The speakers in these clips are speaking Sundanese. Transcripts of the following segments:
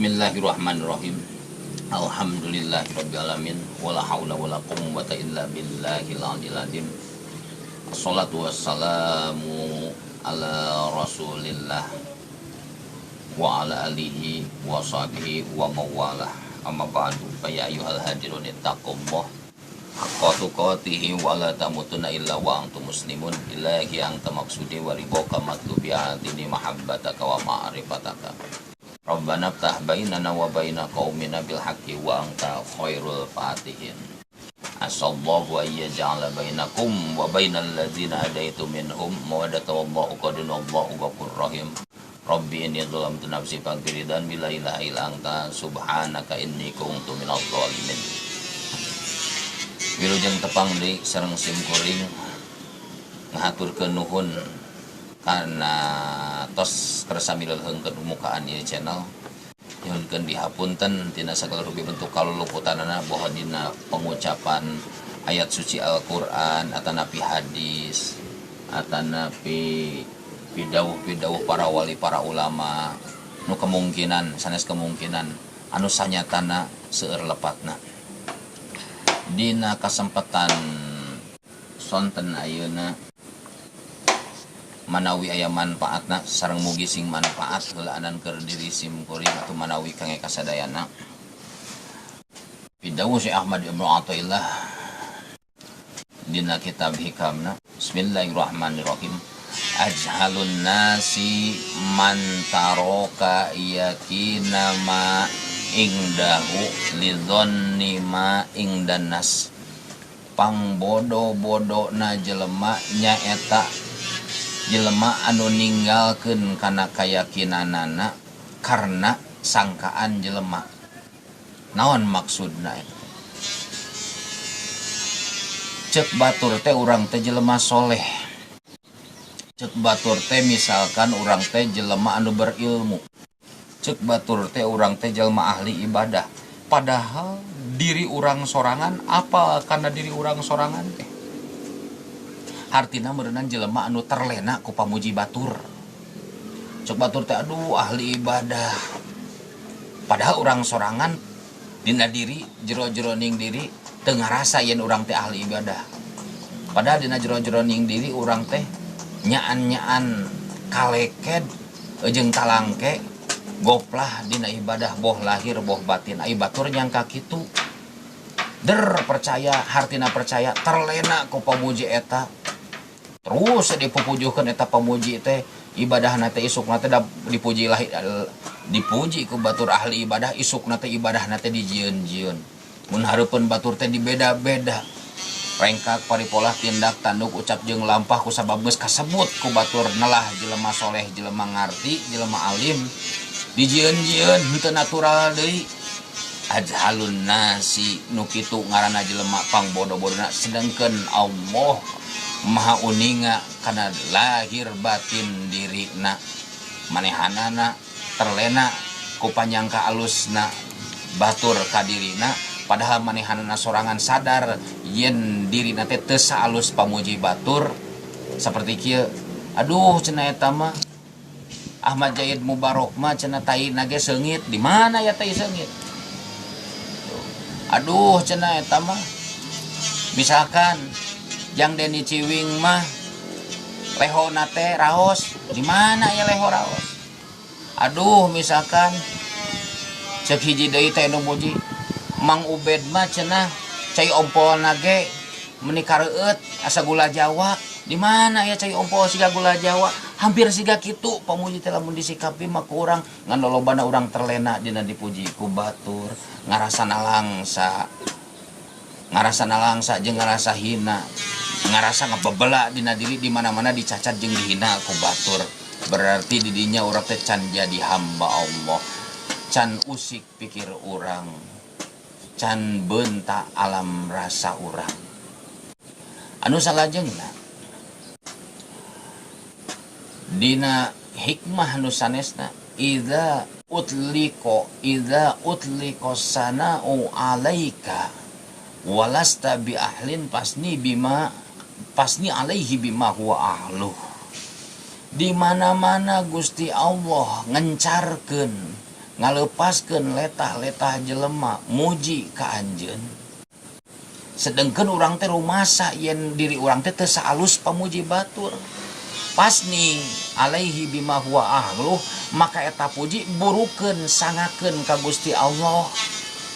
Bismillahirrahmanirrahim. Alhamdulillahirabbil alamin wala haula wala quwwata illa billahil aliyil azim. Assalatu wassalamu ala Rasulillah wa ala alihi wa sahbihi wa mawalah. Amma ba'du, fa ya ayyuhal hadirun ittaqullah haqqa tuqatihi wa la tamutunna illa wa antum muslimun. Ilahi anta maqsudi wa ridhaka matlubi, atini mahabbataka wa ma'rifataka. Rabbana ftah bainana wa baina qaumina bil haqqi wa anta khairul fatihin. Asallahu an yaj'ala bainakum wa bainal ladzina adaitu minhum mawaddata wallahu qadirun wallahu ghafurur rahim. Rabbi inni zalamtu nafsi faghfir dhanbi la ilaha illa anta subhanaka inni kuntu minadh dhalimin. Wilujeng tepang deui sareng sim kuring, ngahaturkeun nuhun karena tos kersa mileuheungkeun mukaan ieu channel. Nyuhunkeun dihapunten tina sagala rupi bentuk kaluluputanana, boh dina pengucapan ayat suci Al-Qur'an atanapi hadis atanapi pidawuh-pidawuh para wali, para ulama, nu kemungkinan sanes kemungkinan, anu sanyatana seueur lepatna. Dina kasempatan sonten ayeuna, manawi aya manfaatna sareng mugi sing manfaat heulaanan keur diri sim kuring atau manawi kangge kasadayana. Pidawuh Syekh Ahmad Ibnu Athaillah dina kitab Hikamna, Bismillahirrahmanirrahim, ajhalun nasi man taraka yakina ma ingdahu lidhanni ma ingdan nas. Pangbodo-bodo na jelema nyaeta jelema anu ninggalkeun kana kayakinanana karena sangkaan jelema. Naon maksudna eta? Cek batur teh urang teh jelema soleh, cek batur teh misalkan urang teh jelema anu berilmu, cek batur teh urang teh jelema ahli ibadah, padahal diri urang sorangan apa karena diri urang sorangan teh. Hartina meureunan jelema anu terlena ku pamuji batur. Cek batur teh, aduh, ahli ibadah, padahal urang sorangan dina diri, jero-jeroning diri teu ngarasa yen urang teh ahli ibadah. Padahal dina jero-jeroning diri urang teh nyaan-nyaan kaleked jeung talangke goplah dina ibadah, boh lahir boh batin. Ai batur nyangka kitu, der percaya, hartina percaya, terlena ku pamuji eta, terus dipupujuhkeun eta pamuji teh ibadahna teh. Isukna teh dipuji lah, dipuji ku batur ahli ibadah, isukna teh ibadahna teh dijieun-jieun, mun hareupeun batur teh dibeda-beda rengkak paripolah tindak tanduk ucap jeung lampah, ku sabab geus kasebut ku batur nelah jelema soleh, jelema ngarti, jelema alim, dijieun-jieun henteu natural deui. Ajhalun nasi nu kitu ngaranna jelema pangbodo-bodona, sedangkeun Allah Maha uninga kana lahir batin dirina. Manehanana terlena ku panyangka alusna batur ka dirina, padahal manehanana sorangan sadar yen dirina teh teu saalus pamuji batur. Seperti kieu, aduh, cenah eta mah Ahmad Zaid Mubarok mah cenah tai nage seungit. Di mana ya tai seungit? Aduh, cenah eta mah misalkan Jang Deni Ciwing mah leho nate raos. Di mana ya leho raos? Aduh, misalkan cek hiji deui teh nu muji, Mang Ubed mah cenah cai ompol nage meni kareueut asa gula Jawa. Di mana ya cai ompol siga gula Jawa? Hampir siga kitu pamuji teh lamun disikapi mah ku urang. Ngan lolobana urang terlena dina dipuji ku batur, ngarasa nalangsa, ngarasa nalangsa jeung ngarasa hina, ngarasa ngebebela dina diri, di mana-mana dicacat jeung dihina ku batur. Berarti didinya urang teh can jadi hamba Allah, can usik pikir urang, can bentak alam rasa urang. Anu salajengna, dina hikmah nu sanesna, idza utliqo sana'u alaika walasta bi ahlin fasni bima fasni alaihi bima huwa ahluh. Di mana-mana Gusti Allah ngencarkeun Ngalepaskeun letah-letah jelema muji ka anjeun. Sedengkeun urang teh rumasa yen diri urang teh teu saalus pamuji batur. Pasni alaihi bima huwa ahluh, maka eta puji burukeun sangakeun ka Gusti Allah.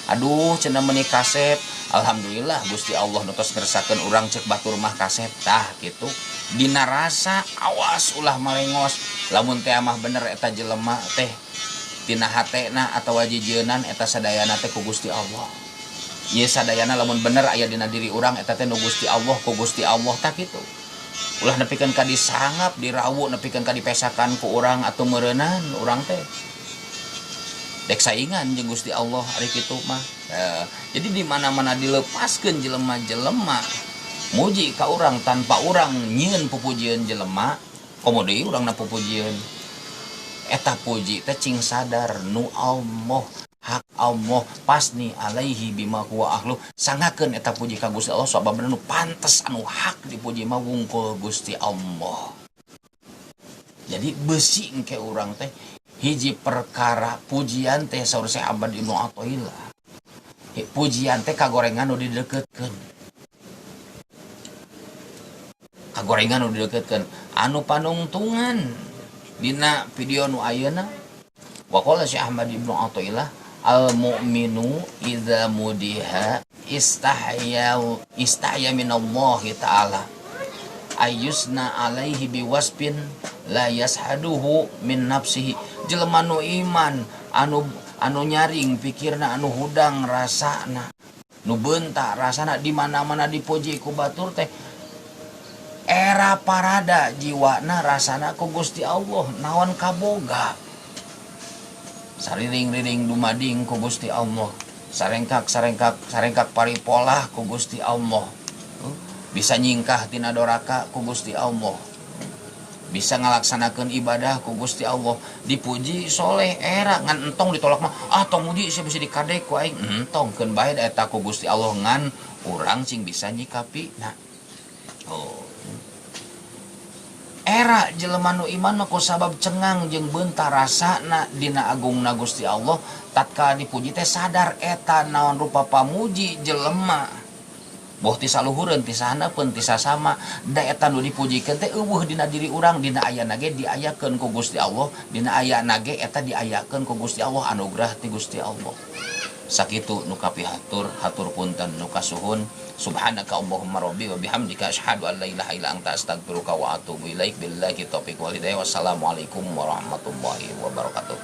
Aduh cenah meuni kasep, alhamdulillah Gusti Allah nu tos ngersakeun urang ceuk batur mah kasep tah kitu. Dina rasa awas ulah malengos lamun teh mah bener eta jelema teh tina hatena atawa jijieunnan eta sadayana teh ku Gusti Allah. Ieu sadayana lamun bener aya dina diri urang eta teh nu Gusti Allah ku Gusti Allah tah kitu. Ulah nepikeun ka disangap dirawu nepikeun ka dipesakan ku urang atuh meureunan urang teh. Dek saingan jeung Gusti Allah ari kitu mah. Jadi di mana-mana dilepaskeun jelema-jelema muji ka urang tanpa urang nyieun pupujieun jelema, komo deui urangna pupujieun. Eta puji teh cing sadar nu Allah, hak Allah, pasni alaihi bima huwa ahlu. Sangakeun eta puji ka Gusti Allah sababna nu pantes anu hak dipuji mah wungkul Gusti Allah. Jadi besi engke urang teh hiji perkara pujian teh saur Syekh Ahmad Ibnu Athaillah. Pujian teh kagorengan nu dideketkeun. Kagorengan nu dideketkeun anu panungtungan dina video nu ayeuna. Wa qala Syekh Ahmad Ibnu Athaillah al mu'minu idza mudiha istahya istahya minallahi ta'ala ayusna alaihi biwasfin la yashaduhu min nafsihi. Jelema nu iman anu nyaring pikirna, anu hudang rasana, nu beunta rasana di mana-mana dipuji ku batur teh era parada jiwana rasana ku Gusti Allah naon kaboga. Sariring-riring dumading ku Gusti Allah, sarengkak-sarengkak sarengkak paripolah ku Gusti Allah, bisa nyingkah tina doraka ku Gusti Allah, bisa ngalaksanakeun ibadah ku Gusti Allah, dipuji soleh era ngan entong ditolak mah ah tong muji sia bisa dikadek ku aing, entong keun bae eta ku Gusti Allah ngan urang cing bisa nyikapi. Nah, oh era jelema nu iman mah ku sabab cengang jeung beunta rasana dina agungna Gusti Allah, tatkala dipuji teh sadar eta naon rupa pamuji jelema boh ti saluhureun ti sahandapeun ti sasama da eta nu dipujikeun teh eueuh dina diri urang, dina ayana ge diayakeun ku Gusti Allah, dina ayana ge eta diayakeun ku Gusti Allah, anugerah ti Gusti Allah. Sakitu nu kapihatur, hatur punten nu kasuhun. Subhanaka Allahumma rabbi wa bihamdika asyhadu an la ilaha illa anta astaghfiruka wa atubu ilaik. Billahi taufiq wal hidayah. Wassalamualaikum warahmatullahi wabarakatuh.